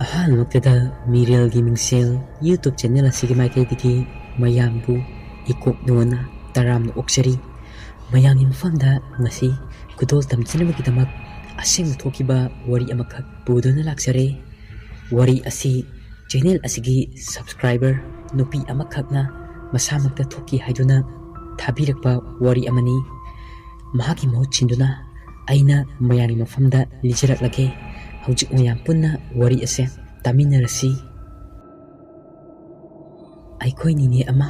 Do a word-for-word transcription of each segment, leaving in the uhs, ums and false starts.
ꯑꯍꯥꯟꯕꯃꯛꯇꯗ ꯃꯤꯔꯦꯜꯒꯤ ꯃꯤꯡꯁꯦꯜ YouTube channel ꯑꯁꯤꯒꯤ ꯃꯥꯏꯀꯩꯗꯒꯤ ꯃꯌꯥꯝꯕꯨ ꯏꯀꯣꯛ ꯅꯣꯟꯅ ꯇꯔꯥꯝꯅ ꯑꯣꯛꯆꯔꯤ꯫ ꯃꯌꯥꯝꯒꯤ ꯃꯐꯝꯗ ꯉꯁꯤ ꯈꯨꯗꯣꯜ ꯇꯝꯖꯅꯕꯒꯤꯗꯃꯛ ꯑꯁꯦꯡꯕ ꯊꯣꯛꯈꯤꯕ ꯋꯥꯔꯤ ꯑꯃꯈꯛ ꯄꯨꯗꯨꯅ ꯂꯥꯛꯆꯔꯦ꯫ ꯋꯥꯔꯤ ꯑꯁꯤ ꯆꯦꯅꯦꯜ ꯑꯁꯤꯒꯤ ꯁꯕꯁꯀ꯭ꯔꯥꯏꯕꯔ ꯅꯨꯄꯤ ꯑꯃꯈꯛꯅ ꯃꯁꯥꯃꯛꯇ ꯊꯣꯛꯈꯤ ꯍꯥꯏꯗꯨꯅ ꯊꯥꯕꯤꯔꯛꯄ ꯋꯥꯔꯤ ꯑꯃꯅꯤ꯫ ꯃꯍꯥꯛꯀꯤ ꯃꯍꯨꯠ ꯁꯤꯟꯗꯨꯅ ꯑꯩꯅ ꯃꯌꯥꯝꯒꯤ ꯃꯐꯝꯗ ꯂꯤꯖꯔꯛꯂꯒꯦ꯫ ꯍꯧꯖꯤꯛ ꯃꯌꯥꯝ ꯄꯨꯟꯅ ꯋꯥꯔꯤ ꯑꯁꯦ ꯇꯥꯃꯤꯟꯅꯔꯁꯤ꯫ ꯑꯩꯈꯣꯏ ꯅꯤꯅꯦ ꯑꯃ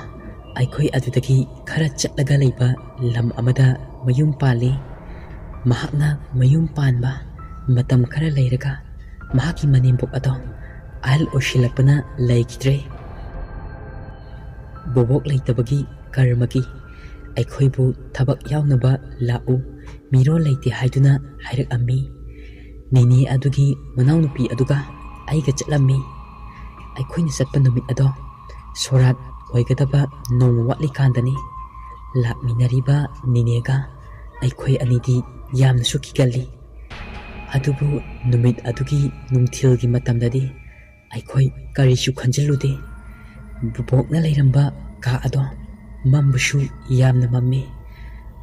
ꯑꯩꯈꯣꯏ ꯑꯗꯨꯗꯒꯤ ꯈꯔ ꯆꯠꯂꯒ ꯂꯩꯕ ꯂꯝ ꯑꯃꯗ ꯃꯌꯨꯝ ꯄꯥꯜꯂꯤ꯫ ꯃꯍꯥꯛꯅ ꯃꯌꯨꯝ ꯄꯥꯟꯕ ꯃꯇꯝ ꯈꯔ ꯂꯩꯔꯒ ꯃꯍꯥꯛꯀꯤ ꯃꯅꯦꯝꯕꯣꯛ ꯑꯗꯣ ꯑꯍꯜ ꯑꯣꯏꯁꯤꯜꯂꯛꯄꯅ ꯂꯩꯈꯤꯗ꯭ꯔꯦ꯫ ꯕꯣꯕꯣꯛ ꯂꯩꯇꯕꯒꯤ ꯀꯔꯃꯒꯤ ꯑꯩꯈꯣꯏꯕꯨ ꯊꯕꯛ ꯌꯥꯎꯅꯕ ꯂꯥꯛꯎ, ꯃꯤꯔꯣꯜ ꯂꯩꯇꯦ ꯍꯥꯏꯗꯨꯅ ꯍꯥꯏꯔꯛꯑꯝꯃꯤ꯫ ꯅꯤꯅꯦ ꯑꯗꯨꯒꯤ ꯃꯅꯥꯎꯅꯨꯄꯤ ꯑꯗꯨꯒ ꯑꯩꯒ ꯆꯠꯂꯝꯃꯤ꯫ ꯑꯩꯈꯣꯏꯅ ꯆꯠꯄ ꯅꯨꯃꯤꯠ ꯑꯗꯣ ꯁꯣꯔꯥꯠ ꯑꯣꯏꯒꯗꯕ ꯅꯣꯡꯃ ꯋꯥꯠꯂꯤꯀꯥꯟꯗꯅꯤ꯫ ꯂꯥꯛꯃꯤꯟꯅꯔꯤꯕ ꯅꯤꯅꯦꯒ ꯑꯩꯈꯣꯏ ꯑꯅꯤꯗꯤ ꯌꯥꯝꯅꯁꯨ ꯀꯤꯒꯜꯂꯤ꯫ ꯑꯗꯨꯕꯨ ꯅꯨꯃꯤꯠ ꯑꯗꯨꯒꯤ ꯅꯨꯡꯊꯤꯜꯒꯤ ꯃꯇꯝꯗꯗꯤ ꯑꯩꯈꯣꯏ ꯀꯔꯤꯁꯨ ꯈꯟꯖꯤꯜꯂꯨꯗꯦ꯫ ꯕꯣꯕꯣꯛꯅ ꯂꯩꯔꯝꯕ ꯀꯥ ꯑꯗꯣ ꯃꯝꯕꯁꯨ ꯌꯥꯝꯅ ꯃꯝꯃꯤ꯫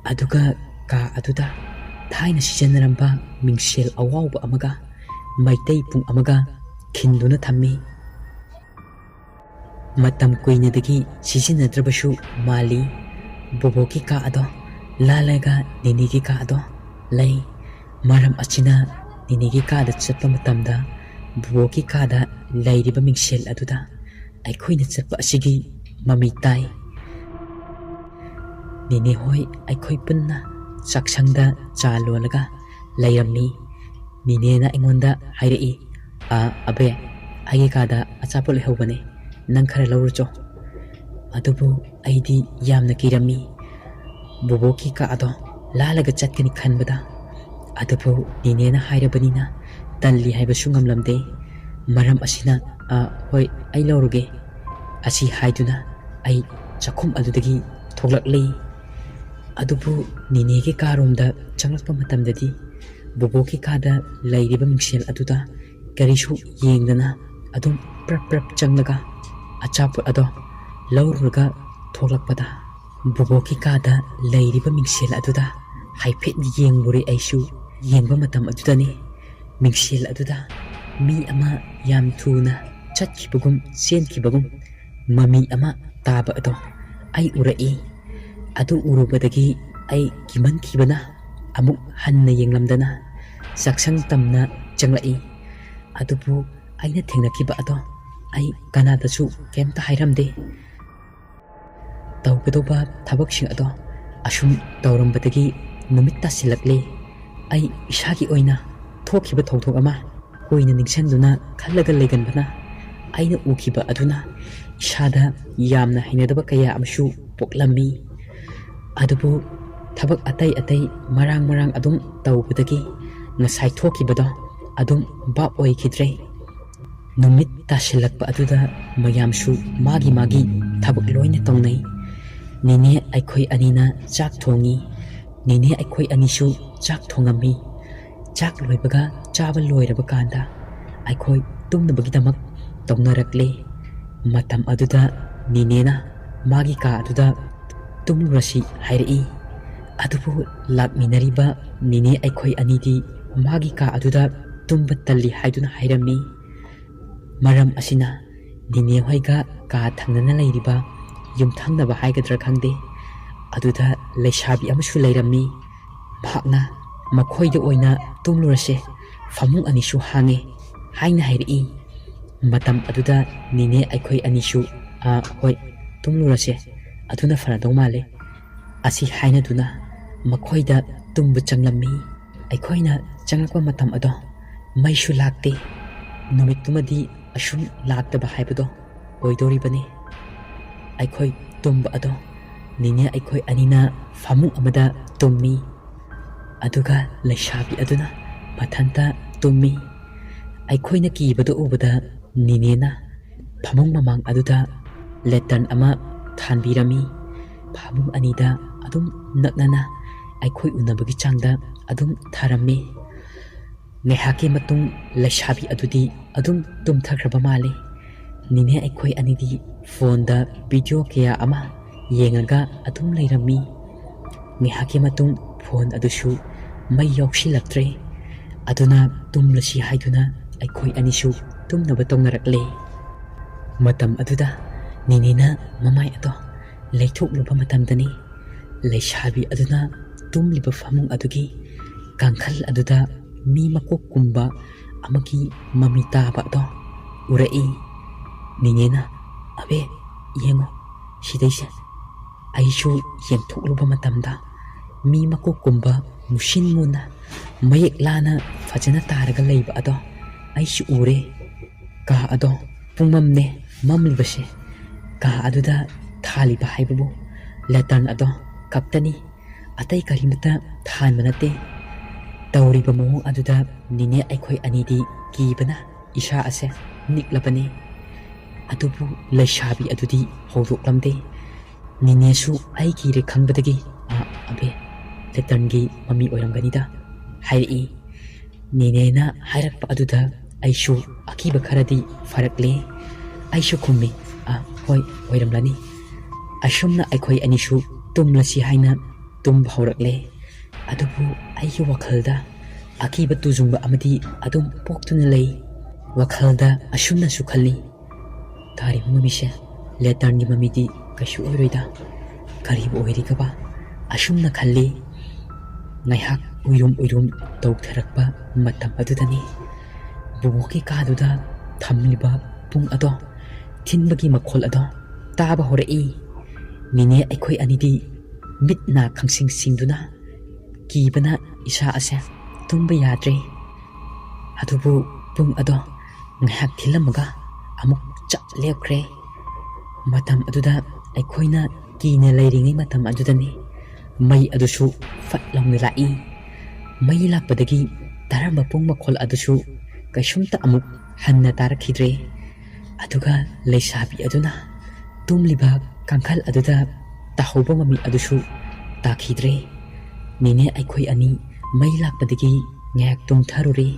ꯑꯗꯨꯒ ꯀꯥ ꯑꯗꯨꯗ ꯊꯥꯏꯅ ꯁꯤꯖꯤꯟꯅꯔꯝꯕ ꯃꯤꯡꯁꯦꯜ ꯑꯋꯥꯎꯕ ꯑꯃꯒ ꯃꯩꯇꯩ ꯄꯨꯡ ꯑꯃꯒ ꯈꯤꯟꯗꯨꯅ ꯊꯝꯃꯤ꯫ ꯃꯇꯝ ꯀꯨꯏꯅꯗꯒꯤ ꯁꯤꯖꯤꯟꯅꯗ꯭ꯔꯕꯁꯨ ꯃꯥꯜꯂꯤ꯫ ꯕꯣꯕꯣꯛꯀꯤ ꯀꯥ ꯑꯗꯣ ꯂꯥꯜꯂꯒ ꯅꯤꯅꯦꯒꯤ ꯀꯥ ꯑꯗꯣ ꯂꯩ꯫ ꯃꯔꯝ ꯑꯁꯤꯅ ꯅꯤꯅꯦꯒꯤ ꯀꯥꯗ ꯆꯠꯄ ꯃꯇꯝꯗ ꯕꯣꯕꯣꯛꯀꯤ ꯀꯥꯗ ꯂꯩꯔꯤꯕ ꯃꯤꯡꯁꯦꯜ ꯑꯗꯨꯗ ꯑꯩꯈꯣꯏꯅ ꯆꯠꯄ ꯑꯁꯤꯒꯤ ꯃꯃꯤ ꯇꯥꯏ꯫ ꯅꯤꯅꯦ ꯍꯣꯏ ꯑꯩꯈꯣꯏ ꯄꯨꯟꯅ ꯆꯥꯛꯁꯪꯗ ꯆꯥ ꯂꯣꯜꯂꯒ ꯂꯩꯔꯝꯃꯤ꯫ ꯅꯤꯅꯦꯅ ꯑꯩꯉꯣꯟꯗ ꯍꯥꯏꯔꯛꯏ, "ꯑꯥ, ꯑꯕꯦ, ꯑꯩꯒꯤ ꯀꯥꯗ ꯑꯆꯥꯄꯣꯠ ꯂꯩꯍꯧꯕꯅꯦ, ꯅꯪ ꯈꯔ ꯂꯧꯔꯨꯆꯣ꯫" ꯑꯗꯨꯕꯨ ꯑꯩꯗꯤ ꯌꯥꯝꯅ ꯀꯤꯔꯝꯃꯤ꯫ ꯕꯣꯕꯣꯛꯀꯤ ꯀꯥ ꯑꯗꯣ ꯂꯥꯜꯂꯒ ꯆꯠꯀꯅꯤ ꯈꯟꯕꯗ꯫ ꯑꯗꯨꯕꯨ ꯅꯤꯅꯦꯅ ꯍꯥꯏꯔꯕꯅꯤꯅ ꯇꯜꯂꯤ ꯍꯥꯏꯕꯁꯨ ꯉꯝꯂꯝꯗꯦ꯫ ꯃꯔꯝ ꯑꯁꯤꯅ, "ꯑꯥ, ꯍꯣꯏ, ꯑꯩ ꯂꯧꯔꯨꯒꯦ" ꯑꯁꯤ ꯍꯥꯏꯗꯨꯅ ꯑꯩ ꯆꯥꯛꯈꯨꯝ ꯑꯗꯨꯗꯒꯤ ꯊꯣꯛꯂꯛꯂꯤ꯫ ꯑꯗꯨꯕꯨ ꯅꯤꯅꯦꯒꯤ ꯀꯥꯔꯣꯝꯗ ꯆꯪꯂꯛꯄ ꯃꯇꯝꯗꯗꯤ ꯕꯣꯕꯣꯛꯀꯤ ꯀꯥꯗ ꯂꯩꯔꯤꯕ ꯃꯤꯡꯁꯦꯜ ꯑꯗꯨꯗ ꯀꯔꯤꯁꯨ ꯌꯦꯡꯗꯅ ꯑꯗꯨꯝ ꯄ꯭ꯔꯞ ꯄ꯭ꯔꯞ ꯆꯪꯂꯒ ꯑꯆꯥꯄꯣꯠ ꯑꯗꯣ ꯂꯧꯔꯨꯔꯒ ꯊꯣꯛꯂꯛꯄꯗ, ꯕꯣꯕꯣꯛꯀꯤ ꯀꯥꯗ ꯂꯩꯔꯤꯕ ꯃꯤꯡꯁꯦꯜ ꯑꯗꯨꯗ ꯍꯥꯏꯐꯦꯠ ꯌꯦꯡꯂꯨꯔꯦ꯫ ꯑꯩꯁꯨ ꯌꯦꯡꯕ ꯃꯇꯝ ꯑꯗꯨꯗꯅꯤ, ꯃꯤꯡꯁꯦꯜ ꯑꯗꯨꯗ ꯃꯤ ꯑꯃ ꯌꯥꯝ ꯊꯨꯅ ꯆꯠꯈꯤꯕꯒꯨꯝ ꯆꯦꯟꯈꯤꯕꯒꯨꯝ ꯃꯃꯤ ꯑꯃ ꯇꯥꯕ ꯑꯗꯣ ꯑꯩ ꯎꯔꯛꯏ꯫ ꯑꯗꯨ ꯎꯔꯨꯕꯗꯒꯤ ꯑꯩ ꯀꯤꯃꯟꯈꯤꯕꯅ ꯑꯃꯨꯛ ꯍꯟꯅ ꯌꯦꯡꯂꯝꯗꯅ ꯆꯥꯛꯁꯪ ꯇꯝꯅ ꯆꯪꯂꯛꯏ꯫ ꯑꯗꯨꯕꯨ ꯑꯩꯅ ꯊꯦꯡꯅꯈꯤꯕ ꯑꯗꯣ ꯑꯩ ꯀꯅꯥꯗꯁꯨ ꯀꯩꯝꯇ ꯍꯥꯏꯔꯝꯗꯦ꯫ ꯇꯧꯒꯗꯧꯕ ꯊꯕꯛꯁꯤꯡ ꯑꯗꯣ ꯑꯁꯨꯝ ꯇꯧꯔꯝꯕꯗꯒꯤ ꯅꯨꯃꯤꯠ ꯇꯥꯁꯤꯜꯂꯛꯂꯦ꯫ ꯑꯩ ꯏꯁꯥꯒꯤ ꯑꯣꯏꯅ ꯊꯣꯛꯈꯤꯕ ꯊꯧꯗꯣꯛ ꯑꯃ ꯀꯨꯏꯅ ꯅꯤꯡꯁꯤꯡꯗꯨꯅ ꯈꯜꯂꯒ ꯂꯩꯒꯟꯕꯅ ꯑꯩꯅ ꯎꯈꯤꯕ ꯑꯗꯨꯅ ꯏꯁꯥꯗ ꯌꯥꯝꯅ ꯍꯩꯅꯗꯕ ꯀꯌꯥ ꯑꯃꯁꯨ ꯄꯣꯛꯂꯝꯃꯤ꯫ ꯑꯗꯨꯕꯨ ꯊꯕꯛ ꯑꯇꯩ ꯑꯇꯩ ꯃꯔꯥꯡ ꯃꯔꯥꯡ ꯑꯗꯨꯝ ꯇꯧꯕꯗꯒꯤ ꯉꯁꯥꯏ ꯊꯣꯛꯈꯤꯕꯗꯣ ꯑꯗꯨꯝ ꯚꯥꯞ ꯑꯣꯏꯈꯤꯗ꯭ꯔꯦ꯫ ꯅꯨꯃꯤꯠ ꯇꯥꯁꯤꯜꯂꯛꯄ ꯑꯗꯨꯗ ꯃꯌꯥꯝꯁꯨ ꯃꯥꯒꯤ ꯃꯥꯒꯤ ꯊꯕꯛ ꯂꯣꯏꯅ ꯇꯧꯅꯩ꯫ ꯅꯦꯅꯦ ꯑꯩꯈꯣꯏ ꯑꯅꯤꯅ ꯆꯥꯛ ꯊꯣꯡꯉꯤ꯫ ꯅꯦꯅꯦ ꯑꯩꯈꯣꯏ ꯑꯅꯤꯁꯨ ꯆꯥꯛ ꯊꯣꯡꯉꯝꯃꯤ꯫ ꯆꯥꯛ ꯂꯣꯏꯕꯒ ꯆꯥꯕ ꯂꯣꯏꯔꯕ ꯀꯥꯟꯗ ꯑꯩꯈꯣꯏ ꯇꯨꯝꯅꯕꯒꯤꯗꯃꯛ ꯇꯧꯅꯔꯛꯂꯦ꯫ ꯃꯇꯝ ꯑꯗꯨꯗ ꯅꯦꯅꯦꯅ ꯃꯥꯒꯤ ꯀꯥ ꯑꯗꯨꯗ ꯇꯨꯝꯂꯨꯔꯁꯤ ꯍꯥꯏꯔꯛꯏ꯫ ꯑꯗꯨꯕꯨ ꯂꯥꯛꯃꯤꯟꯅꯔꯤꯕ ꯅꯦꯅꯦ ꯑꯩꯈꯣꯏ ꯑꯅꯤꯗꯤ ꯃꯥꯒꯤ ꯀꯥ ꯑꯗꯨꯗ ꯇꯨꯝꯕ ꯇꯜꯂꯤ ꯍꯥꯏꯗꯨꯅ ꯍꯥꯏꯔꯝꯃꯤ꯫ ꯃꯔꯝ ꯑꯁꯤꯅ ꯅꯦꯅꯦ ꯍꯣꯏꯒ ꯀꯥ ꯊꯪꯅꯅ ꯂꯩꯔꯤꯕ ꯌꯨꯝꯊꯪꯅꯕ ꯍꯥꯏꯒꯗ꯭ꯔꯥ ꯈꯪꯗꯦ, ꯑꯗꯨꯗ ꯂꯩꯁꯥꯕꯤ ꯑꯃꯁꯨ ꯂꯩꯔꯝꯃꯤ꯫ ꯃꯍꯥꯛꯅ "ꯃꯈꯣꯏꯗ ꯑꯣꯏꯅ ꯇꯨꯝꯂꯨꯔꯁꯦ, ꯐꯃꯨꯡ ꯑꯅꯤꯁꯨ ꯍꯥꯡꯉꯦ" ꯍꯥꯏꯅ ꯍꯥꯏꯔꯛꯏ꯫ ꯃꯇꯝ ꯑꯗꯨꯗ ꯅꯦꯅꯦ ꯑꯩꯈꯣꯏ ꯑꯅꯤꯁꯨ "ꯑꯥ, ꯍꯣꯏ, ꯇꯨꯝꯂꯨꯔꯁꯦ, ꯑꯗꯨꯅ ꯐꯔꯗꯧ ꯃꯥꯜꯂꯦ" ꯑꯁꯤ ꯍꯥꯏꯅꯗꯨꯅ ꯃꯈꯣꯏꯗ ꯇꯨꯝꯕ ꯆꯪꯂꯝꯃꯤ꯫ ꯑꯩꯈꯣꯏꯅ ꯆꯪꯂꯛꯄ ꯃꯇꯝ ꯑꯗꯣ ꯃꯩꯁꯨ ꯂꯥꯛꯇꯦ꯫ ꯅꯨꯃꯤꯠꯇꯨꯃꯗꯤ ꯑꯁꯨꯝ ꯂꯥꯛꯇꯕ ꯍꯥꯏꯕꯗꯣ ꯑꯣꯏꯗꯧꯔꯤꯕꯅꯤ꯫ ꯑꯩꯈꯣꯏ ꯇꯨꯝꯕ ꯑꯗꯣ ꯅꯦꯅꯦ ꯑꯩꯈꯣꯏ ꯑꯅꯤꯅ ꯐꯃꯨꯡ ꯑꯃꯗ ꯇꯨꯝꯃꯤ, ꯑꯗꯨꯒ ꯂꯩꯁꯥꯕꯤ ꯑꯗꯨꯅ ꯃꯊꯟꯇ ꯇꯨꯝꯃꯤ꯫ ꯑꯩꯈꯣꯏꯅ ꯀꯤꯕꯗꯨ ꯎꯕꯗ ꯅꯦꯅꯦꯅ ꯐꯃꯨꯡ ꯃꯃꯥꯡ ꯑꯗꯨꯗ ꯂꯦꯇꯔꯟ ꯑꯃ ꯊꯥꯟꯕꯤꯔꯝꯃꯤ꯫ ꯐꯃꯨꯡ ꯑꯅꯤꯗ ꯑꯗꯨꯝ ꯅꯛꯅꯅ ꯑꯩꯈꯣꯏ ꯎꯅꯕꯒꯤ ꯆꯥꯡꯗ ꯑꯗꯨꯝ ꯊꯥꯔꯝꯃꯤ꯫ ꯉꯥꯏꯍꯥꯛꯀꯤ ꯃꯇꯨꯡ ꯂꯩꯁꯥꯕꯤ ꯑꯗꯨꯗꯤ ꯑꯗꯨꯝ ꯇꯨꯝꯊꯈ꯭ꯔꯕ ꯃꯥꯜꯂꯤ꯫ ꯅꯤꯅꯦ ꯑꯩꯈꯣꯏ ꯑꯅꯤꯗꯤ ꯐꯣꯟꯗ ꯚꯤꯗꯤꯑꯣ ꯀꯌꯥ ꯑꯃ ꯌꯦꯡꯉꯒ ꯑꯗꯨꯝ ꯂꯩꯔꯝꯃꯤ꯫ ꯉꯥꯏꯍꯥꯛꯀꯤ ꯃꯇꯨꯡ ꯐꯣꯟ ꯑꯗꯨꯁꯨ ꯃꯩ ꯌꯥꯎꯁꯤꯜꯂꯛꯇ꯭ꯔꯦ꯫ ꯑꯗꯨꯅ ꯇꯨꯝꯂꯁꯤ ꯍꯥꯏꯗꯨꯅ ꯑꯩꯈꯣꯏ ꯑꯅꯤꯁꯨ ꯇꯨꯝꯅꯕ ꯇꯧꯅꯔꯛꯂꯦ꯫ ꯃꯇꯝ ꯑꯗꯨꯗ ꯅꯤꯅꯦꯅ ꯃꯃꯥꯏ ꯑꯗꯣ ꯂꯩꯊꯣꯛꯂꯨꯕ ꯃꯇꯝꯗꯅꯤ ꯂꯩꯁꯥꯕꯤ ꯑꯗꯨꯅ ꯇꯨꯝꯂꯤꯕ ꯐꯃꯨꯡ ꯑꯗꯨꯒꯤ ꯀꯥꯡꯈꯜ ꯑꯗꯨꯗ ꯃꯤ ꯃꯀꯣꯛ ꯀꯨꯝꯕ ꯑꯃꯒꯤ ꯃꯃꯤ ꯇꯥꯕ ꯑꯗꯣ ꯎꯔꯛꯏ꯫ ꯅꯤꯅꯦꯅ, "ꯑꯕꯦ, ꯌꯦꯡꯉꯣ, ꯁꯤꯗꯩꯁꯦ"꯫ ꯑꯩꯁꯨ ꯌꯦꯡꯊꯣꯛꯂꯨꯕ ꯃꯇꯝꯗ ꯃꯤ ꯃꯀꯣꯛ ꯀꯨꯝꯕ ꯃꯨꯁꯤꯟ ꯃꯨꯅ ꯃꯌꯦꯛ ꯂꯥꯅ ꯐꯖꯅ ꯇꯥꯔꯒ ꯂꯩꯕ ꯑꯗꯣ ꯑꯩꯁꯨ ꯎꯔꯦ꯫ ꯀꯥ ꯑꯗꯣ ꯄꯨꯡꯃꯝꯅꯦ, ꯃꯝꯂꯤꯕꯁꯦ꯫ ꯀꯥ ꯑꯗꯨꯗ ꯊꯥꯜꯂꯤꯕ ꯍꯥꯏꯕꯕꯨ ꯂꯦꯇꯔꯟ ꯑꯗꯣ ꯈꯛꯇꯅꯤ, ꯑꯇꯩ ꯀꯔꯤꯃꯠꯇ ꯊꯥꯟꯕ ꯅꯠꯇꯦ꯫ ꯇꯧꯔꯤꯕ ꯃꯑꯣꯡ ꯑꯗꯨꯗ ꯅꯤꯅꯦ ꯑꯩꯈꯣꯏ ꯑꯅꯤꯗꯤ ꯀꯤꯕꯅ ꯏꯁꯥ ꯑꯁꯦ ꯅꯤꯛꯂꯕꯅꯤ꯫ ꯑꯗꯨꯕꯨ ꯂꯩꯁꯥꯕꯤ ꯑꯗꯨꯗꯤ ꯍꯧꯗꯣꯛꯂꯝꯗꯦ꯫ ꯅꯤꯅꯦꯁꯨ ꯑꯩ ꯀꯤꯔꯦ ꯈꯪꯕꯗꯒꯤ, "ꯑꯥ, ꯑꯕꯦ, ꯂꯦꯇꯔꯟꯒꯤ ꯃꯃꯤ ꯑꯣꯏꯔꯝꯒꯅꯤꯗ" ꯍꯥꯏꯔꯛꯏ꯫ ꯅꯤꯅꯦꯅ ꯍꯥꯏꯔꯛꯄ ꯑꯗꯨꯗ ꯑꯩꯁꯨ ꯑꯀꯤꯕ ꯈꯔꯗꯤ ꯐꯔꯛꯂꯦ꯫ ꯑꯩꯁꯨ ꯈꯨꯝꯃꯤ, "ꯑꯥ, ꯍꯣꯏ, ꯑꯣꯏꯔꯝꯂꯅꯤ"꯫ ꯑꯁꯨꯝꯅ ꯑꯩꯈꯣꯏ ꯑꯅꯤꯁꯨ ꯇꯨꯝꯂꯁꯤ ꯍꯥꯏꯅ ꯇꯨꯝꯕ ꯍꯧꯔꯛꯂꯦ꯫ ꯑꯗꯨꯕꯨ ꯑꯩꯒꯤ ꯋꯥꯈꯜꯗ ꯑꯀꯤꯕ ꯇꯨꯖꯨꯡꯕ ꯑꯃꯗꯤ ꯑꯗꯨꯝ ꯄꯣꯛꯇꯨꯅ ꯂꯩ꯫ ꯋꯥꯈꯜꯗ ꯑꯁꯨꯝꯅꯁꯨ ꯈꯜꯂꯤ, "ꯇꯥꯔꯤꯕ ꯃꯃꯤꯁꯦ ꯂꯦꯇꯔꯟꯒꯤ ꯃꯃꯤꯗꯤ ꯀꯩꯁꯨ ꯑꯣꯏꯔꯣꯏꯗ꯫ ꯀꯔꯤꯕꯨ ꯑꯣꯏꯔꯤꯒꯕ?" ꯑꯁꯨꯝꯅ ꯈꯜꯂꯤ꯫ ꯉꯥꯏꯍꯥꯛ ꯎꯏꯔꯨꯝ ꯎꯏꯔꯨꯝ ꯇꯧꯊꯔꯛꯄ ꯃꯇꯝ ꯑꯗꯨꯗꯅꯤ ꯕꯨꯕꯣꯛꯀꯤ ꯀꯥꯗꯨꯗ ꯊꯝꯂꯤꯕ ꯄꯨꯡ ꯑꯗꯣ ꯊꯤꯟꯕꯒꯤ ꯃꯈꯣꯜ ꯑꯗꯣ ꯇꯥꯕ ꯍꯧꯔꯛꯏ꯫ ꯅꯤꯅꯦ ꯑꯩꯈꯣꯏ ꯑꯅꯤꯗꯤ ꯃꯤꯠ ꯅꯥ ꯈꯪꯁꯤꯡ ꯁꯤꯡꯗꯨꯅ ꯀꯤꯕꯅ ꯏꯁꯥ ꯑꯁꯦ ꯇꯨꯝꯕ ꯌꯥꯗ꯭ꯔꯦ꯫ ꯑꯗꯨꯕꯨ ꯄꯨꯡ ꯑꯗꯣ ꯉꯥꯏꯍꯥꯛ ꯊꯤꯜꯂꯝꯃꯒ ꯑꯃꯨꯛ ꯆꯞ ꯂꯦꯞꯈ꯭ꯔꯦ꯫ ꯃꯇꯝ ꯑꯗꯨꯗ ꯑꯩꯈꯣꯏꯅ ꯀꯤꯅ ꯂꯩꯔꯤꯉꯩ ꯃꯇꯝ ꯑꯗꯨꯗꯅꯤ ꯃꯩ ꯑꯗꯨꯁꯨ ꯐꯠ ꯂꯥꯎꯅ ꯂꯥꯛꯏ꯫ ꯃꯩ ꯂꯥꯛꯄꯗꯒꯤ ꯇꯥꯔꯝꯕ ꯄꯨꯡ ꯃꯈꯣꯜ ꯑꯗꯨꯁꯨ ꯀꯩꯁꯨꯝꯇ ꯑꯃꯨꯛ ꯍꯟꯅ ꯇꯥꯔꯛꯈꯤꯗ꯭ꯔꯦ꯫ ꯑꯗꯨꯒ ꯂꯩꯁꯥꯕꯤ ꯑꯗꯨꯅ ꯇꯨꯝꯂꯤꯕ ꯀꯥꯡꯈꯜ ꯑꯗꯨꯗ ꯇꯥꯍꯧꯕ ꯃꯃꯤ ꯑꯗꯨꯁꯨ ꯇꯥꯈꯤꯗ꯭ꯔꯦ꯫ ꯅꯤꯅꯦ ꯑꯩꯈꯣꯏ ꯑꯅꯤ ꯃꯩ ꯂꯥꯛꯄꯗꯒꯤ ꯉꯥꯏꯍꯥꯛ ꯇꯨꯝꯊꯔꯨꯔꯦ꯫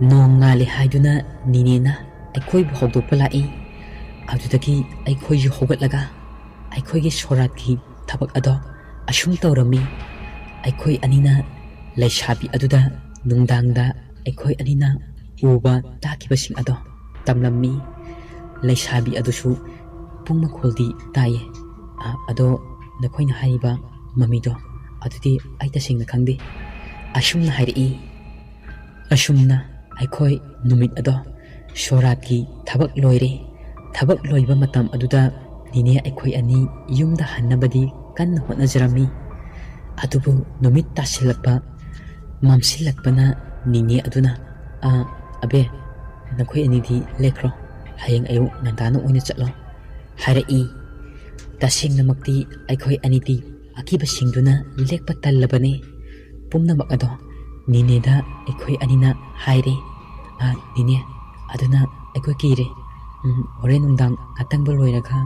ꯅꯣꯡ ꯉꯥꯜꯂꯦ ꯍꯥꯏꯗꯨꯅ ꯅꯤꯅꯦꯅ ꯑꯩꯈꯣꯏꯕꯨ ꯍꯧꯗꯣꯛꯄ ꯂꯥꯛꯏ꯫ ꯑꯗꯨꯗꯒꯤ ꯑꯩꯈꯣꯏꯁꯨ ꯍꯧꯒꯠꯂꯒ ꯑꯩꯈꯣꯏꯒꯤ ꯁꯣꯔꯥꯠꯀꯤ ꯊꯕꯛ ꯑꯗꯣ ꯑꯁꯨꯝ ꯇꯧꯔꯝꯃꯤ꯫ ꯑꯩꯈꯣꯏ ꯑꯅꯤꯅ ꯂꯩꯁꯥꯕꯤ ꯑꯗꯨꯗ ꯅꯨꯡꯗꯥꯡꯗ ꯑꯩꯈꯣꯏ ꯑꯅꯤꯅ ꯎꯕ ꯇꯥꯈꯤꯕꯁꯤꯡ ꯑꯗꯣ ꯇꯝꯂꯝꯃꯤ꯫ ꯂꯩꯁꯥꯕꯤ ꯑꯗꯨꯁꯨ ꯄꯨꯡ ꯃꯈꯣꯜꯗꯤ ꯇꯥꯏꯌꯦ꯫ ꯑ, ꯑꯗꯣ ꯅꯈꯣꯏꯅ ꯍꯥꯏꯔꯤꯕ ꯃꯃꯤꯗꯣ ꯑꯗꯨꯗꯤ ꯑꯩ ꯇꯁꯦꯡꯅ ꯈꯪꯗꯦ꯫ ꯑꯁꯨꯝꯅ ꯍꯥꯏꯔꯛꯏ꯫ ꯑꯁꯨꯝꯅ ꯑꯩꯈꯣꯏ ꯅꯨꯃꯤꯠ ꯑꯗꯣ ꯁꯣꯔꯥꯠꯀꯤ ꯊꯕꯛ ꯂꯣꯏꯔꯦ꯫ ꯊꯕꯛ ꯂꯣꯏꯕ ꯃꯇꯝ ꯑꯗꯨꯗ ꯅꯤꯅꯦ ꯑꯩꯈꯣꯏ ꯑꯅꯤ ꯌꯨꯝꯗ ꯍꯟꯅꯕꯗꯤ ꯀꯟꯅ ꯍꯣꯠꯅꯖꯔꯝꯃꯤ꯫ ꯑꯗꯨꯕꯨ ꯅꯨꯃꯤꯠ ꯇꯥꯁꯤꯜꯂꯛꯄ, ꯃꯝꯁꯤꯜꯂꯛꯄꯅ ꯅꯤꯅꯦ ꯑꯗꯨꯅ, "ꯑ, ꯑꯕꯦ, ꯅꯈꯣꯏ ꯑꯅꯤꯗꯤ ꯂꯦꯛꯈ꯭ꯔꯣ꯫ ꯍꯌꯦꯡ ꯑꯌꯨꯛ ꯉꯟꯇꯥꯅ ꯑꯣꯏꯅ ꯆꯠꯂꯣ" ꯍꯥꯏꯔꯛꯏ꯫ ꯇꯁꯦꯡꯅꯃꯛꯇꯤ ꯑꯩꯈꯣꯏ ꯑꯅꯤꯗꯤ ꯑꯀꯤꯕꯁꯤꯡꯗꯨꯅ ꯂꯦꯛꯄ ꯇꯜꯂꯕꯅꯤ꯫ ꯄꯨꯝꯅꯃꯛ ꯑꯗꯣ ꯅꯤꯅꯦꯗ ꯑꯩꯈꯣꯏ ꯑꯅꯤꯅ ꯍꯥꯏꯔꯦ꯫ "ꯑ, ꯅꯤꯅꯦ, ꯑꯗꯨꯅ ꯑꯩꯈꯣꯏ ꯀꯤꯔꯦ꯫ ꯎꯝ, ꯍꯣꯔꯦꯟ ꯅꯨꯡꯗꯥꯡ ꯑꯇꯪꯕ ꯂꯣꯏꯔꯒ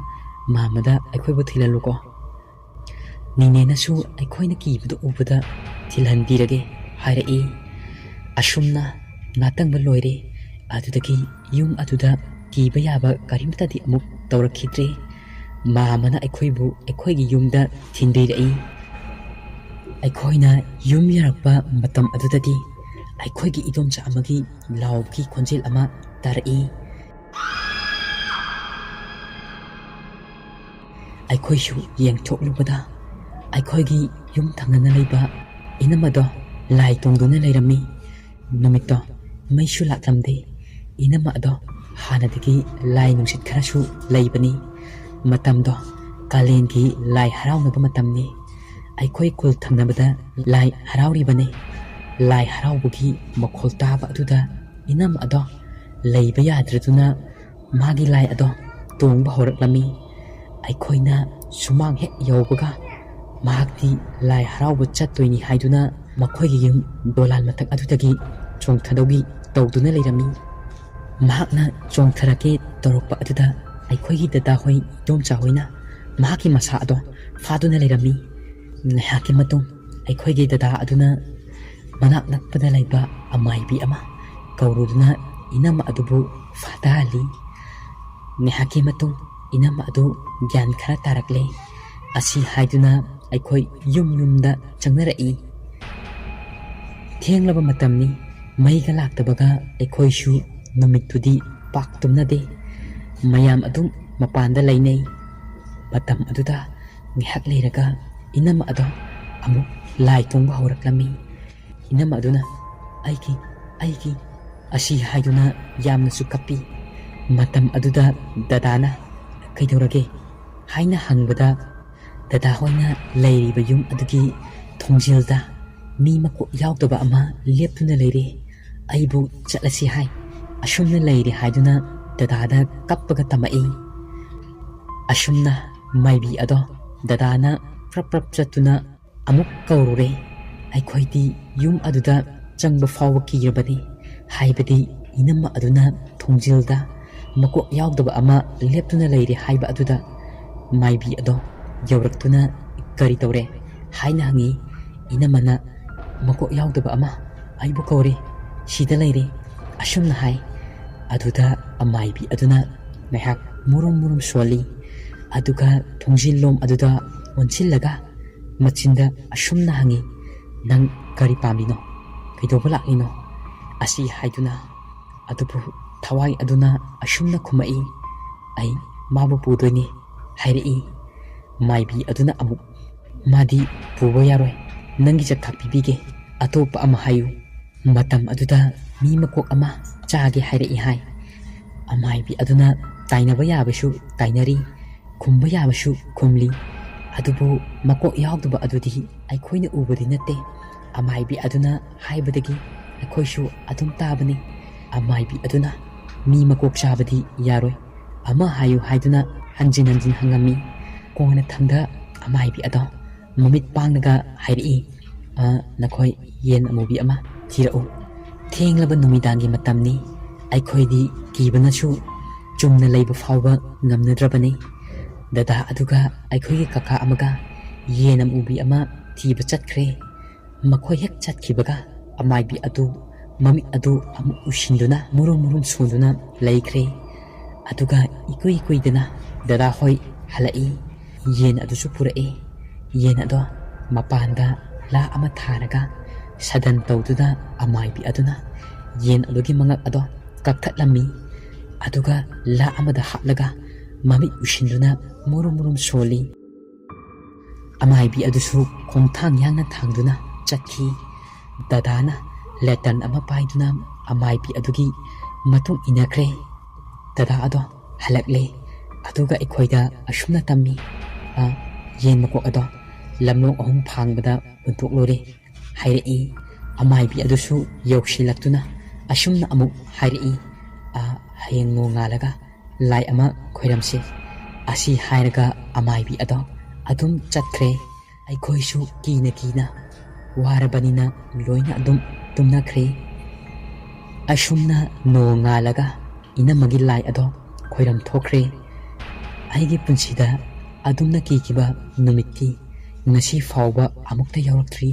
ꯃꯥꯝꯃꯗ ꯑꯩꯈꯣꯏꯕꯨ ꯊꯤꯜꯍꯜꯂꯨꯀꯣ꯫ ꯅꯤꯅꯦꯅꯁꯨ ꯑꯩꯈꯣꯏꯅ ꯀꯤꯕꯗꯨ ꯎꯕꯗ ꯊꯤꯜꯍꯟꯕꯤꯔꯒꯦ" ꯍꯥꯏꯔꯛꯏ꯫ ꯑꯁꯨꯝꯅ ꯉꯥꯇꯪꯕ ꯂꯣꯏꯔꯦ꯫ ꯑꯗꯨꯗꯒꯤ ꯌꯨꯝ ꯑꯗꯨꯗ ꯀꯤꯕ ꯌꯥꯕ ꯀꯔꯤꯝꯇꯗꯤ ꯑꯃꯨꯛ ꯇꯧꯔꯛꯈꯤꯗ꯭ꯔꯦ꯫ ꯃꯥꯝꯃꯅ ꯑꯩꯈꯣꯏꯕꯨ ꯑꯩꯈꯣꯏꯒꯤ ꯌꯨꯝꯗ ꯊꯤꯟꯕꯤꯔꯛꯏ꯫ ꯑꯩꯈꯣꯏꯅ ꯌꯨꯝ ꯌꯧꯔꯛꯄ ꯃꯇꯝ ꯑꯗꯨꯗꯗꯤ ꯑꯩꯈꯣꯏꯒꯤ ꯏꯗꯣꯝꯆꯥ ꯑꯃꯒꯤ ꯂꯥꯎꯕꯒꯤ ꯈꯣꯟꯖꯦꯜ ꯑꯃ ꯇꯥꯔꯛꯏ꯫ ꯑꯩꯈꯣꯏꯁꯨ ꯌꯦꯡꯊꯣꯛꯂꯨꯕꯗ ꯑꯩꯈꯣꯏꯒꯤ ꯌꯨꯝ ꯊꯪꯅꯅ ꯂꯩꯕ ꯏꯅꯝꯃꯗꯣ ꯂꯥꯏ ꯇꯣꯡꯗꯨꯅ ꯂꯩꯔꯝꯃꯤ꯫ ꯅꯨꯃꯤꯠꯇꯣ ꯃꯩꯁꯨ ꯂꯥꯛꯂꯝꯗꯦ꯫ ꯏꯅꯝꯃ ꯑꯗꯣ ꯍꯥꯟꯅꯗꯒꯤ ꯂꯥꯏ ꯅꯨꯡꯁꯤꯠ ꯈꯔꯁꯨ ꯂꯩꯕꯅꯤ꯫ ꯃꯇꯝꯗꯣ ꯀꯥꯂꯦꯟꯒꯤ ꯂꯥꯏ ꯍꯔꯥꯎꯅꯕ ꯃꯇꯝꯅꯤ꯫ ꯑꯩꯈꯣꯏ ꯈꯨꯜ ꯊꯪꯅꯕꯗ ꯂꯥꯏ ꯍꯔꯥꯎꯔꯤꯕꯅꯤ꯫ ꯂꯥꯏ ꯍꯔꯥꯎꯕꯒꯤ ꯃꯈꯣꯜ ꯇꯥꯕ ꯑꯗꯨꯗ ꯏꯅꯝꯃ ꯑꯗꯣ ꯂꯩꯕ ꯌꯥꯗ꯭ꯔꯗꯨꯅ ꯃꯥꯒꯤ ꯂꯥꯏ ꯑꯗꯣ ꯇꯣꯡꯕ ꯍꯧꯔꯛꯂꯝꯃꯤ꯫ ꯑꯩꯈꯣꯏꯅ ꯁꯨꯃꯥꯡ ꯍꯦꯛ ꯌꯧꯕꯒ ꯃꯍꯥꯛꯇꯤ ꯂꯥꯏ ꯍꯔꯥꯎꯕ ꯆꯠꯇꯣꯏꯅꯤ ꯍꯥꯏꯗꯨꯅ ꯃꯈꯣꯏꯒꯤ ꯌꯨꯝ ꯗꯣꯂꯥꯟ ꯃꯊꯛ ꯑꯗꯨꯗꯒꯤ ꯆꯣꯡꯊꯗꯧꯒꯤ ꯇꯧꯗꯨꯅ ꯂꯩꯔꯝꯃꯤ꯫ ꯃꯍꯥꯛꯅ ꯆꯣꯡꯊꯔꯛꯀꯦ ꯇꯧꯔꯛꯄ ꯑꯗꯨꯗ ꯑꯩꯈꯣꯏꯒꯤ ꯗꯗꯥ ꯍꯣꯏ, ꯏꯗꯣꯝꯆꯥ ꯍꯣꯏꯅ ꯃꯍꯥꯛꯀꯤ ꯃꯁꯥ ꯑꯗꯣ ꯐꯥꯗꯨꯅ ꯂꯩꯔꯝꯃꯤ꯫ ꯉꯥꯏꯍꯥꯛꯀꯤ ꯃꯇꯨꯡ ꯑꯩꯈꯣꯏꯒꯤ ꯗꯗꯥ ꯑꯗꯨꯅ ꯃꯅꯥꯛ ꯅꯛꯄꯗ ꯂꯩꯕ ꯑꯃꯥꯏꯕꯤ ꯑꯃ ꯀꯧꯔꯨꯗꯨꯅ ꯏꯅꯝꯃ ꯑꯗꯨꯕꯨ ꯐꯥꯊꯍꯜꯂꯤ꯫ ꯉꯥꯏꯍꯥꯛꯀꯤ ꯃꯇꯨꯡ ꯏꯅꯝꯃ ꯑꯗꯨ ꯒ꯭ꯌꯥꯟ ꯈꯔ ꯇꯥꯔꯛꯂꯦ꯫ ꯑꯁꯤ ꯍꯥꯏꯗꯨꯅ ꯑꯩꯈꯣꯏ ꯌꯨꯝ ꯌꯨꯝꯗ ꯆꯪꯅꯔꯛꯏ꯫ ꯊꯦꯡꯂꯕ ꯃꯇꯝꯅꯤ꯫ ꯃꯩꯒ ꯂꯥꯛꯇꯕꯒ ꯑꯩꯈꯣꯏꯁꯨ ꯅꯨꯃꯤꯠꯇꯨꯗꯤ ꯄꯥꯛ ꯇꯨꯝꯅꯗꯦ꯫ ꯃꯌꯥꯝ ꯑꯗꯨꯝ ꯃꯄꯥꯟꯗ ꯂꯩꯅꯩ꯫ ꯃꯇꯝ ꯑꯗꯨꯗ ꯉꯥꯏꯍꯥꯛ ꯂꯩꯔꯒ ꯏꯅꯝꯃ ꯑꯗꯣ ꯑꯃꯨꯛ ꯂꯥꯏ ꯇꯣꯡꯕ ꯍꯧꯔꯛꯂꯝꯃꯤ꯫ ꯏꯅꯝꯃ ꯑꯗꯨꯅ "ꯑꯩꯒꯤ, ꯑꯩꯒꯤ" ꯑꯁꯤ ꯍꯥꯏꯗꯨꯅ ꯌꯥꯝꯅꯁꯨ ꯀꯞꯄꯤ꯫ ꯃꯇꯝ ꯑꯗꯨꯗ ꯗꯗꯥꯅ "ꯀꯩꯗꯧꯔꯒꯦ?" ꯍꯥꯏꯅ ꯍꯪꯕꯗ, ꯗꯗꯥ ꯍꯣꯏꯅ ꯂꯩꯔꯤꯕ ꯌꯨꯝ ꯑꯗꯨꯒꯤ ꯊꯣꯡꯖꯤꯜꯗ ꯃꯤ ꯃꯀꯣꯛ ꯌꯥꯎꯗꯕ ꯑꯃ ꯂꯦꯞꯇꯨꯅ ꯂꯩꯔꯦ꯫ ꯑꯩꯕꯨ ꯆꯠꯂꯁꯤ ꯍꯥꯏ꯫ ꯑꯁꯨꯝꯅ ꯂꯩꯔꯦ ꯍꯥꯏꯗꯨꯅ ꯗꯗꯥꯗ ꯀꯞꯄꯒ ꯇꯝꯃꯛꯏ꯫ ꯑꯁꯨꯝꯅ ꯃꯥꯏꯕꯤ ꯑꯗꯣ ꯗꯗꯥꯅ ꯄ꯭ꯔꯞ ꯄ꯭ꯔꯞ ꯆꯠꯇꯨꯅ ꯑꯃꯨꯛ ꯀꯧꯔꯨꯔꯦ꯫ ꯑꯩꯈꯣꯏꯗꯤ ꯌꯨꯝ ꯑꯗꯨꯗ ꯆꯪꯕ ꯐꯥꯎꯕ ꯀꯤꯔꯕꯅꯤ, ꯍꯥꯏꯕꯗꯤ ꯏꯅꯝꯃ ꯑꯗꯨꯅ ꯊꯣꯡꯖꯤꯜꯗ ꯃꯀꯣꯛ ꯌꯥꯎꯗꯕ ꯑꯃ ꯂꯦꯞꯇꯨꯅ ꯂꯩꯔꯦ ꯍꯥꯏꯕ ꯑꯗꯨꯗ꯫ ꯃꯥꯏꯕꯤ ꯑꯗꯣ ꯌꯧꯔꯛꯇꯨꯅ "ꯀꯔꯤ ꯇꯧꯔꯦ?" ꯍꯥꯏꯅ ꯍꯪꯉꯤ꯫ ꯏꯅꯝꯃꯅ "ꯃꯀꯣꯛ ꯌꯥꯎꯗꯕ ꯑꯃ ꯑꯩꯕꯨ ꯀꯧꯔꯦ, ꯁꯤꯗ ꯂꯩꯔꯦ" ꯑꯁꯨꯝꯅ ꯍꯥꯏ꯫ ꯑꯗꯨꯗ ꯑꯃꯥꯏꯕꯤ ꯑꯗꯨꯅ ꯉꯥꯏꯍꯥꯛ ꯃꯨꯔꯨꯝ ꯃꯨꯔꯨꯝ ꯁꯣꯜꯂꯤ꯫ ꯑꯗꯨꯒ ꯊꯣꯡꯖꯤꯜꯂꯣꯝ ꯑꯗꯨꯗ ꯑꯣꯟꯁꯤꯜꯂꯒ ꯃꯆꯤꯟꯗ ꯑꯁꯨꯝꯅ ꯍꯪꯉꯤ, "ꯅꯪ ꯀꯔꯤ ꯄꯥꯝꯂꯤꯅꯣ? ꯀꯩꯗꯧꯕ ꯂꯥꯛꯂꯤꯅꯣ?" ꯑꯁꯤ ꯍꯥꯏꯗꯨꯅ꯫ ꯑꯗꯨꯕꯨ ꯊꯋꯥꯏ ꯑꯗꯨꯅ ꯑꯁꯨꯝꯅ ꯈꯨꯝꯃꯛꯏ, "ꯑꯩ ꯃꯥꯕꯨ ꯄꯨꯗꯣꯏꯅꯤ" ꯍꯥꯏꯔꯛꯏ꯫ ꯃꯥꯏꯕꯤ ꯑꯗꯨꯅ ꯑꯃꯨꯛ, "ꯃꯥꯗꯤ ꯄꯨꯕ ꯌꯥꯔꯣꯏ, ꯅꯪꯒꯤ ꯆꯥꯛꯊꯥꯛ ꯄꯤꯕꯤꯒꯦ, ꯑꯇꯣꯞꯄ ꯑꯃ ꯍꯥꯏꯌꯨ"꯫ ꯃꯇꯝ ꯑꯗꯨꯗ ꯃꯤ ꯃꯀꯣꯛ ꯑꯃ ꯆꯥꯒꯦ ꯍꯥꯏꯔꯛꯏ ꯍꯥꯏ꯫ ꯑꯃꯥꯏꯕꯤ ꯑꯗꯨꯅ ꯇꯥꯏꯅꯕ ꯌꯥꯕꯁꯨ ꯇꯥꯏꯅꯔꯤ, ꯈꯨꯝꯕ ꯌꯥꯕꯁꯨ ꯈꯨꯝꯂꯤ꯫ ꯑꯗꯨꯕꯨ ꯃꯀꯣꯛ ꯌꯥꯎꯗꯕ ꯑꯗꯨꯗꯤ ꯑꯩꯈꯣꯏꯅ ꯎꯕꯗꯤ ꯅꯠꯇꯦ꯫ ꯑꯃꯥꯏꯕꯤ ꯑꯗꯨꯅ ꯍꯥꯏꯕꯗꯒꯤ ꯑꯩꯈꯣꯏꯁꯨ ꯑꯗꯨꯝ ꯇꯥꯕꯅꯤ꯫ ꯑꯃꯥꯏꯕꯤ ꯑꯗꯨꯅ "ꯃꯤ ꯃꯀꯣꯛ ꯆꯥꯕꯗꯤ ꯌꯥꯔꯣꯏ, ꯑꯃ ꯍꯥꯏꯌꯨ" ꯍꯥꯏꯗꯨꯅ ꯍꯟꯖꯤꯟ ꯍꯟꯖꯤꯟ ꯍꯪꯉꯝꯃꯤ꯫ ꯀꯣꯟꯅ ꯊꯪꯗ ꯑꯃꯥꯏꯕꯤ ꯑꯗꯣ ꯃꯃꯤꯠ ꯄꯥꯡꯂꯒ ꯍꯥꯏꯔꯛꯏ, "ꯑ, ꯅꯈꯣꯏ ꯌꯦꯟ ꯑꯃꯨꯕꯤ ꯑꯃ ꯊꯤꯔꯛꯎ"꯫ ꯊꯦꯡꯂꯕ ꯅꯨꯃꯤꯗꯥꯡꯒꯤ ꯃꯇꯝꯅꯤ꯫ ꯑꯩꯈꯣꯏꯗꯤ ꯀꯤꯕꯅꯁꯨ ꯆꯨꯝꯅ ꯂꯩꯕ ꯐꯥꯎꯕ ꯉꯝꯅꯗ꯭ꯔꯕꯅꯤ꯫ ꯗꯗꯥ ꯑꯗꯨꯒ ꯑꯩꯈꯣꯏꯒꯤ ꯀꯀꯥ ꯑꯃꯒ ꯌꯦꯟ ꯑꯃꯨꯕꯤ ꯑꯃ ꯊꯤꯕ ꯆꯠꯈ꯭ꯔꯦ꯫ ꯃꯈꯣꯏ ꯍꯦꯛ ꯆꯠꯈꯤꯕꯒ ꯑꯃꯥꯏꯕꯤ ꯑꯗꯨ ꯃꯃꯤꯠ ꯑꯗꯨ ꯑꯃꯨꯛ ꯎꯏꯁꯤꯟꯗꯨꯅ ꯃꯨꯔꯨꯝ ꯃꯨꯔꯨꯝ ꯁꯣꯟꯗꯨꯅ ꯂꯩꯈ꯭ꯔꯦ꯫ ꯑꯗꯨꯒ ꯏꯀꯨꯏ ꯀꯨꯏꯗꯅ ꯗꯗꯥ ꯍꯣꯏ ꯍꯜꯂꯛꯏ꯫ ꯌꯦꯟ ꯑꯗꯨꯁꯨ ꯄꯨꯔꯛꯏ꯫ ꯌꯦꯟ ꯑꯗꯣ ꯃꯄꯥꯟꯗ ꯂꯥ ꯑꯃ ꯊꯥꯔꯒ ꯁꯗꯟ ꯇꯧꯗꯨꯅ ꯑꯃꯥꯏꯕꯤ ꯑꯗꯨꯅ ꯌꯦꯟ ꯑꯗꯨꯒꯤ ꯃꯉꯛ ꯑꯗꯣ ꯀꯛꯊꯠꯂꯝꯃꯤ꯫ ꯑꯗꯨꯒ ꯂꯥ ꯑꯃꯗ ꯍꯥꯞꯂꯒ ꯃꯃꯤꯠ ꯎꯏꯁꯤꯟꯗꯨꯅ ꯃꯨꯔꯨꯝ ꯃꯨꯔꯨꯝ ꯁꯣꯜꯂꯤ꯫ ꯑꯃꯥꯏꯕꯤ ꯑꯗꯨꯁꯨ ꯈꯣꯡꯊꯥꯡ ꯌꯥꯡꯅ ꯊꯥꯡꯗꯨꯅ ꯆꯠꯈꯤ꯫ ꯗꯗꯥꯅ ꯂꯦꯇꯔꯟ ꯑꯃ ꯄꯥꯏꯗꯨꯅ ꯑꯃꯥꯏꯕꯤ ꯑꯗꯨꯒꯤ ꯃꯇꯨꯡ ꯏꯟꯅꯈ꯭ꯔꯦ꯫ ꯗꯗꯥ ꯑꯗꯣ ꯍꯜꯂꯛꯂꯦ꯫ ꯑꯗꯨꯒ ꯑꯩꯈꯣꯏꯗ ꯑꯁꯨꯝꯅ ꯇꯝꯃꯤ, "ꯑ, ꯌꯦꯟ ꯃꯀꯣꯛ ꯑꯗꯣ ꯂꯝꯂꯣꯡ ꯑꯍꯨꯝ ꯐꯥꯡꯕꯗ ꯍꯨꯟꯇꯣꯛꯂꯨꯔꯦ" ꯍꯥꯏꯔꯛꯏ꯫ ꯑꯃꯥꯏꯕꯤ ꯑꯗꯨꯁꯨ ꯌꯧꯁꯤꯜꯂꯛꯇꯨꯅ ꯑꯁꯨꯝꯅ ꯑꯃꯨꯛ ꯍꯥꯏꯔꯛꯏ, "ꯑ, ꯍꯌꯦꯡ ꯅꯣꯡꯉꯥꯜꯂꯒ ꯂꯥꯏ ꯑꯃ ꯈꯣꯏꯔꯝꯁꯤ" ꯑꯁꯤ ꯍꯥꯏꯔꯒ ꯑꯃꯥꯏꯕꯤ ꯑꯗꯣ ꯑꯗꯨꯝ ꯆꯠꯈ꯭ꯔꯦ꯫ ꯑꯩꯈꯣꯏꯁꯨ ꯀꯤꯅ ꯀꯤꯅ ꯋꯥꯔꯕꯅꯤꯅ ꯂꯣꯏꯅ ꯑꯗꯨꯝ ꯇꯨꯝꯅꯈ꯭ꯔꯦ꯫ ꯑꯁꯨꯝꯅ ꯅꯣꯡꯉꯥꯜꯂꯒ ꯏꯅꯝꯃꯒꯤ ꯂꯥꯏ ꯑꯗꯣ ꯈꯣꯏꯔꯝ ꯊꯣꯛꯈ꯭ꯔꯦ꯫ ꯑꯩꯒꯤ ꯄꯨꯟꯁꯤꯗ ꯑꯗꯨꯝꯅ ꯀꯤꯈꯤꯕ ꯅꯨꯃꯤꯠꯇꯤ ꯉꯁꯤ ꯐꯥꯎꯕ ꯑꯃꯨꯛꯇ ꯌꯥꯎꯔꯛꯇ꯭ꯔꯤ꯫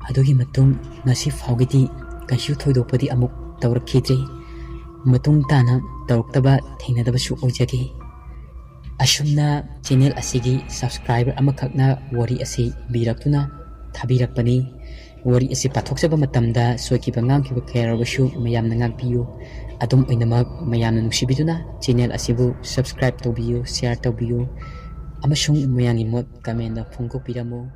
ꯑꯗꯨꯒꯤ ꯃꯇꯨꯡ ꯉꯁꯤ ꯐꯥꯎꯒꯤꯗꯤ ꯀꯩꯁꯨ ꯊꯣꯏꯗꯣꯛꯄꯗꯤ ꯑꯃꯨꯛ ꯇꯧꯔꯛꯈꯤꯗ꯭ꯔꯤ꯫ ꯃꯇꯨꯡ ꯇꯥꯅ ꯇꯧꯔꯛꯇꯕ ꯊꯦꯡꯅꯗꯕꯁꯨ ꯑꯣꯏꯖꯒꯦ꯫ ꯑꯁꯨꯝꯅ ꯆꯦꯅꯦꯜ ꯑꯁꯤꯒꯤ ꯁꯕꯁꯀ꯭ꯔꯥꯏꯕꯔ ꯑꯃꯈꯛꯅ ꯋꯥꯔꯤ ꯑꯁꯤ ꯏꯕꯤꯔꯛꯇꯨꯅ ꯊꯥꯕꯤꯔꯛꯄꯅꯤ꯫ ꯋꯥꯔꯤ ꯑꯁꯤ ꯄꯥꯊꯣꯛꯆꯕ ꯃꯇꯝꯗ ꯁꯣꯏꯈꯤꯕ ꯉꯥꯡꯈꯤꯕ ꯀꯌꯥ ꯌꯥꯎꯔꯕꯁꯨ ꯃꯌꯥꯝꯅ ꯉꯥꯛꯄꯤꯌꯨ꯫ ꯑꯗꯨꯝ ꯑꯣꯏꯅꯃꯛ ꯃꯌꯥꯝꯅ ꯅꯨꯡꯁꯤꯕꯤꯗꯨꯅ ꯆꯦꯅꯦꯜ ꯑꯁꯤꯕꯨ ꯁꯕꯁꯀ꯭ꯔꯥꯏꯕ ꯇꯧꯕꯤꯌꯨ, ꯁꯤꯌꯥꯔ ꯇꯧꯕꯤꯌꯨ ꯑꯃꯁꯨꯡ ꯃꯌꯥꯝꯒꯤ ꯃꯣꯠ ꯀꯃꯦꯟꯗ ꯐꯣꯡꯗꯣꯛꯄꯤꯔꯝꯃꯨ꯫